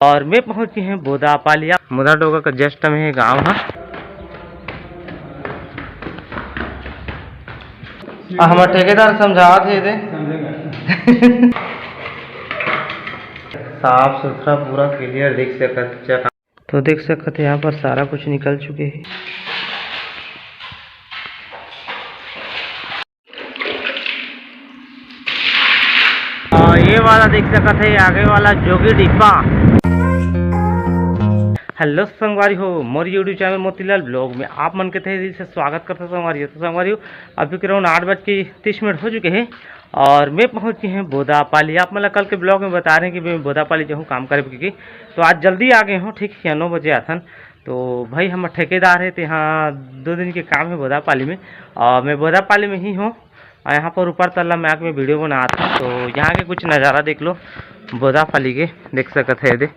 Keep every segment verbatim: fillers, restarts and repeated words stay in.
और मैं पहुंच गए हैं बोदापाली, मुधा डोंगर का just में है गांव है। आ, हमर ठेकेदार समझात हे दे। साफ सुथरा पूरा clear देख सकत चका। तो देख सकत हे, यहाँ पर सारा कुछ निकल चुके हे। आ, ये वाला देख सकत हे, आगे वाला जोगी डिब्बा। Hello संगवारी हो, मोर YouTube channel मोतीलाल vlog में आप मन के तहे दिल से स्वागत करता संगवारी हो। तो संगवारी हो, अभी करीबन आठ बज के तीस मिनट हो चुके हैं और मैं पहुंच गए हैं बोदापाली। आप मन ला कल के vlog में बता रहे हैं कि मैं बोदापाली जाहूँ काम करे के, तो आज जल्दी आ गए हूँ, ठीक है, नौ बजे आथन। तो भाई हमर ठेकेदार है, ते यहाँ दो दिन के काम है बोदापाली में और मैं बोदापाली में ही हूँ। और यहाँ पर ऊपर तल्ला में आके मैं video बनात हूँ, तो यहाँ के कुछ नज़ारा देख लो बोदापाली के, देख सकत है दे।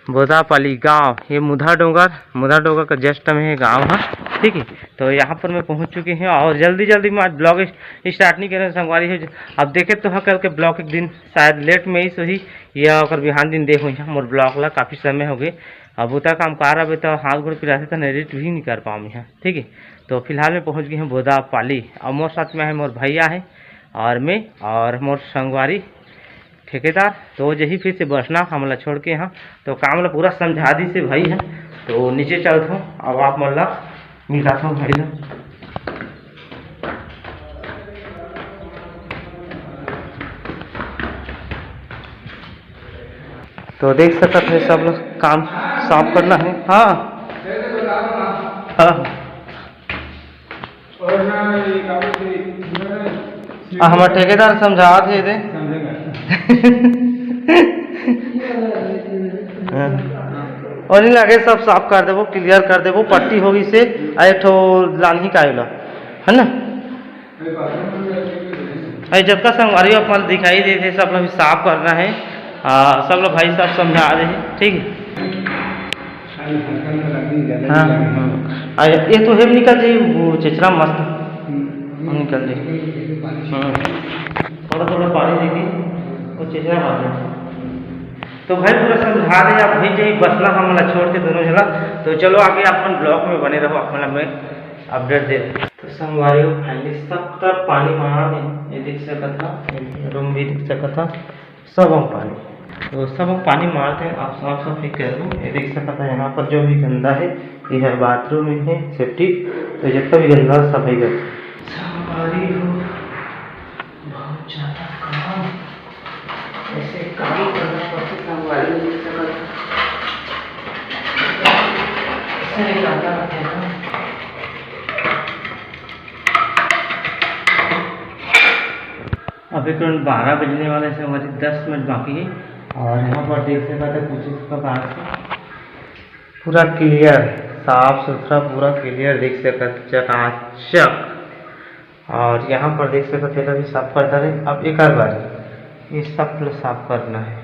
बोदापाली गांव, ये मुधा डोंगर, मुधा डोंगर का just में ये गांव है, ठीक है। तो यहाँ पर मैं पहुँच चुके हैं और जल्दी जल्दी में आज vlog start नहीं करे संगवारी हो। अब देखे तो हाँ, कल के vlog एक दिन शायद late में ही सही, या ओकर बिहान दिन देख होही मोर vlog ला, काफ़ी समय हो गए। अब उतना काम कार रहे तो हाथ गोड़ पिराथे, तो edit भी नहीं कर पाऊँ मैं, ठीक है। तो फिलहाल मैं पहुँच गए हैं बोदापाली और मोर साथ में है मोर भैया है और मैं और मोर संगवारी ठेकेदार। तो जही फिर से बसना हमला छोड़ के यहाँ, तो काम ला पूरा समझा दी से भाई है। तो नीचे चलत हूँ, अब आप मन ला मिलता हूँ भाई ला। तो देख सकत है सब लोग काम साफ करना है। हाँ, हाँ। आ, हमर ठेकेदार समझात हे दे। हाँ। और नहीं लगे, सब साफ कर देबो, clear कर देबो, पट्टी होगी से, आ एक ठो लानही का आइला, है ना? अरे जतका संगवारी हो, अपन दिखाई देथे, सब ला भी साफ करना है। आ, सब ला भाई साहब समझा दे हे, ठीक है। हाँ, हाँ। आ, ये तो हे निकल जाई, वो चेचरा मस्त निकल जाई। हाँ। थोड़ा थोड़ा पानी देके वो चेचरा मार दे। तो भाई पूरा समझा दे आप भाई, जाई बसना हमला छोड़ के दोनों झला। तो चलो आगे अपन vlog में बने रहो, अपन मैं update दे। तो संगवारी हो, finally सब तरफ पानी मार दे। ये देख सकत हा, ये room भी देख सकत हा, सब हम पानी। तो सब हम पानी मार दे, आप साफ सफाई कर लो। ये देख सकत हा, यहाँ पर जो भी गंदा है, ये है bathroom में है, septic। तो जितना भी गंदा सफाई कर दो। संगवारी हो, बहुत ज़्यादा काम, ऐसे काम करना पड़ता है, संगवारी हो, ऐसे नहीं करना पड़ता है। अभी तुरंत बारह बजने वाले हैं, हमारे दस मिनट बाकी है। और यहाँ पर देख सकते हैं कुछ इस प्रकार से पूरा clear, साफ सुथरा, पूरा clear देख सकते, चकाचक। और यहाँ पर देख सकते हैं, अभी साफ कर डाले। अब एक और बार ये सब पूरा साफ करना है।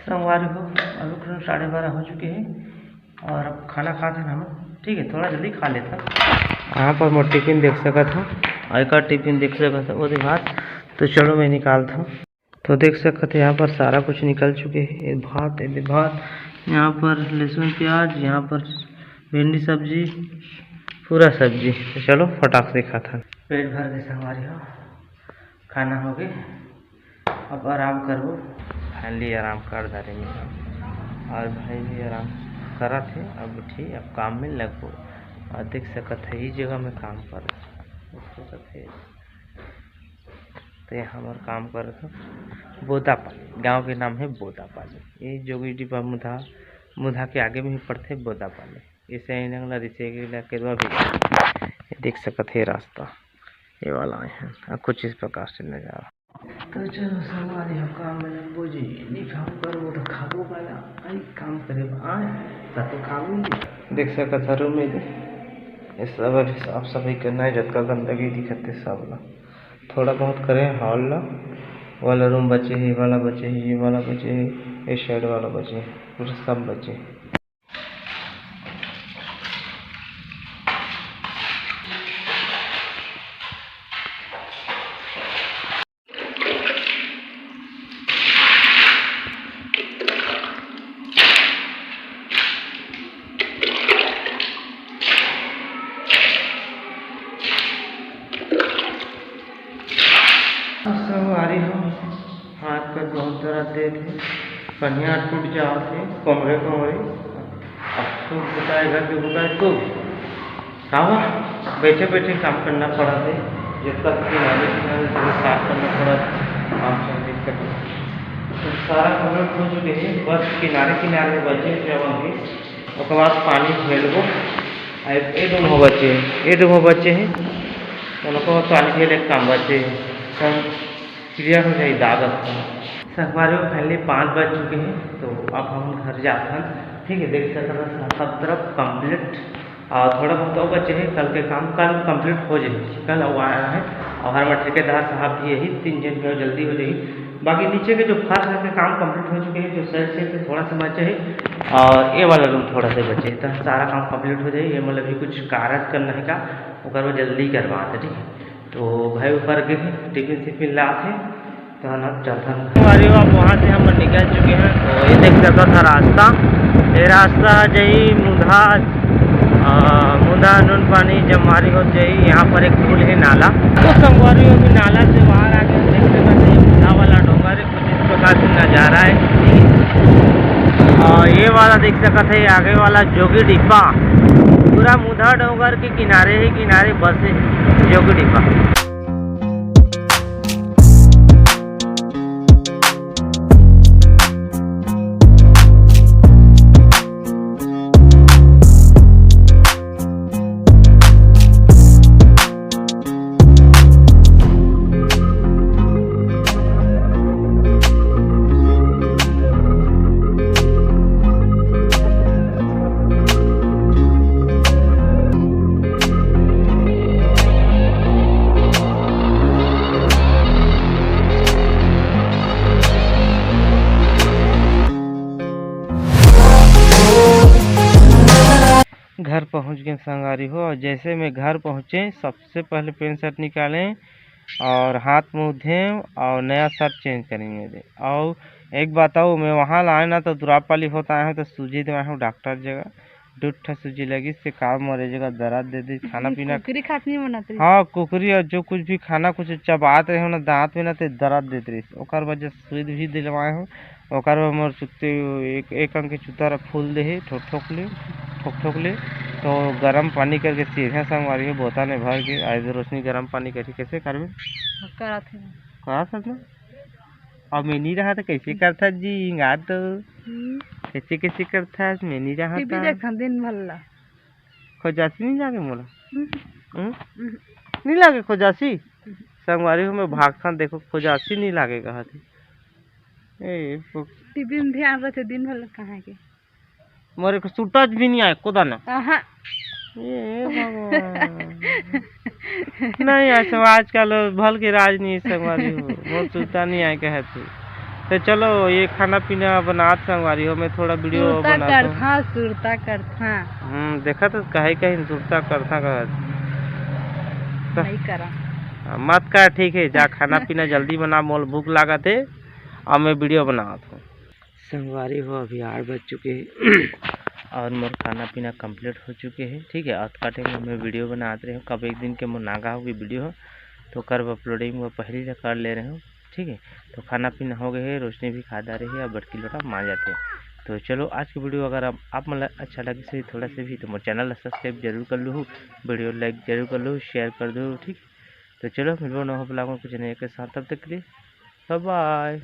संगवारी हो, अभी तुरंत साढ़े बारह हो चुके हैं। और अब खाना खात हन हम, ठीक है, थोड़ा जल्दी खा लेथन। यहाँ पर मोर टिफिन देख सकत हा, और एक टिफिन देख सकत हा, वो दे भात। तो चलो मैं निकालता हूँ। तो देख सकत हा, यहाँ पर सारा कुछ निकल चुके हैं। ये भात, ये दे भात, यहाँ पर लहसुन प्याज, यहाँ पर भिंडी सब्जी, पूरा सब्जी। तो चलो फटाक से खात हन। पेट भर के संगवारी हो, खाना हो गए। अब आराम करबो। Finally आराम कर डारे मैं, और भाई भी आराम करत हे। अब उठी, अब काम में लगबो। और देख सकत है, ये जगह में काम कर सकत है। तो यहाँ हमर काम करत हे बोदापाली, गांव के नाम है बोदापाली। ये जोगी डिब्बा मुधा, मुधा के आगे में ही पड़थे बोदापाली। इसे इनंग ला रिचे के ला केरवा भी। ये देख सकत है रास्ता, ये वाला आए हैं। और कुछ इस प्रकार से नजारा। तो चलो संगवारी हो, काम में लगबो जी, नहीं काम करबो तो खाबो काला, आई काम करे बर आए, ता तो खाबो जी। देख सकत हरो में ये सब अभी साफ सफाई करना है, जतका गंदगी दिखत है सब ला थोड़ा बहुत करे, hall ला, वाला room बचे है, वाला बचे है, ये वाला बचे है, ये side वाला बचे है, पूरा सब बचे है। दरद देत हे, कनिहा टूट जात हे, कमरे कमरे। अब सुख बताए घर के बुताए तो कावा बैठे बैठे काम करना पड़त हे, जब तक किनारे किनारे से साफ करना पड़त हे, काम सब दिक्कत हे। तो सारा कमरे हो चुके हैं, बस किनारे किनारे बचे हैं जवन भी, ओकर बाद पानी फेरबो। आ ए दो हो बचे हैं, ए दो हो बचे हैं, उनको पानी फेरे के काम बचे हैं। सब क्लियर हो जाए दाग अच्छा। संगवारी हो, फाइनली पाँच बज चुके हैं, तो अब हम घर जात हन। ठीक है, देख सकत हन सब तरफ कंप्लीट, और थोड़ा बहुत और बचे हैं कल के काम, कल कंप्लीट हो जाए। कल वो आया है और हमारे ठेकेदार साहब भी यही तीन जन के जल्दी हो जाए। बाकी नीचे के जो फर्श के काम कंप्लीट हो चुके हैं, जो साइड से थोड़ा सा बचे है, और ये वाला रूम थोड़ा सा बचे है, तो सारा काम कंप्लीट हो जाए। ये मतलब भी कुछ कारज करना है का, ओकर वो जल्दी करवा दे, ठीक है। तो भाई ऊपर के टिफिन सिफिन लात हे, तो हम अब चलथन घर। अरे, अब वहाँ से हम निकल चुके हैं। तो ये देख सकत ह रास्ता, ये रास्ता जाही मुंधा, अ, मुंधा नून पानी जमवारी होत जाही। यहाँ पर एक पुल है, नाला। तो संगवारी हो, अभी नाला से बाहर आ गए, देख सकत ह ये मुंधा वाला डोंगर है, कुछ इस प्रकार से नजारा है। और ये वाला देख सकत ह, ये आगे वाला जोगी डिब्बा, पूरा मुंधा डोंगर के किनारे ही किनारे बसे जोगी डिब्बा। घर पहुंच गए संगवारी हो, और जैसे मैं घर पहुंचे, सबसे पहले पैंट शर्ट निकालें और हाथ मुंह धोएं और नया शर्ट चेंज करेंगे दे। और एक बात आऊ, मैं वहाँ ला आए ना तो दुरापाली होत आए हूँ, तो सूजी दे आए हूँ डॉक्टर जगह, दू ठा सूजी लगी से काम मरे जगह दर्द दे दी, खाना पीना। कुकरी खात नहीं बनत रही। हाँ, कुकरी और जो कुछ भी खाना कुछ चबात रहे हो ना दांत में ना, ते दर्द देत रही, ओकर वजह से सुई भी दिलवाए हूँ। ओकर बाद मोर सुत्ती एक, एक अंग के चूता ल फूल दे हे, ठोक ठोक ले, ठोक ठोक ले। तो गरम पानी करके सीधे संगवारी हो, बोतल में भर के, आज रोशनी गरम पानी करके कैसे करबे? करत हे। करत हस ना? अब मैं नहीं रहा तो कैसे करता जी, इंगा तो। हम्म। कैसे, कैसे करता है, मैं नहीं रहा टीवी था। देखा दिन भर ला। खोजासी नहीं लागे मोला? हम्म। हम्म? हम्म। नहीं लागे खोजासी? हम्म। संगवारी हो, मैं भागथन, देखो, खोजासी नहीं लागे कहत हे। ए, वो टीवी में ध्यान रखे दिन भर कहाँ के। मोरे को सुटच भी नहीं आए, कोदा ना। आहा। ए भगवान। नहीं, ऐसे आजकल भल के राज नहीं, संगवारी हो। मोर सुरता नहीं आए कहे तू। तो चलो, ये खाना पीना बनात संगवारी हो, मैं थोड़ा वीडियो सुरता बनाता हूँ। करथा, सुरता करथा। हम्म, देखा तो कहे कहीं सुरता करथा कहत। तो नहीं करा। मत कर, ठीक है, जा खाना पीना जल्दी बना, मोल भूख लागत है, अब मैं वीडियो बनात हूँ। संगवारी हो, अभी आठ बज चुके हैं और मोर खाना पीना कंप्लीट हो चुके हैं, ठीक है। अतका टाइम में मैं वीडियो बनात रहे हूँ, कब एक दिन के मोर नागा होगी वीडियो हो, तो कर अपलोडिंग वो पहले ही कर ले रहे हूँ, ठीक है। तो खाना पीना हो गए है, रोशनी भी खा डारे है, अब बड़की लोटा मार जाते हैं। तो चलो, आज की वीडियो अगर आप, आप मतलब अच्छा लगे से थोड़ा से भी, तो मोर चैनल सब्सक्राइब जरूर कर लो, वीडियो लाइक जरूर कर लो, शेयर कर दो, ठीक। तो चलो, मिलबो नवा ब्लॉग में कुछ नए के साथ, तब तक के लिए बाय बाय।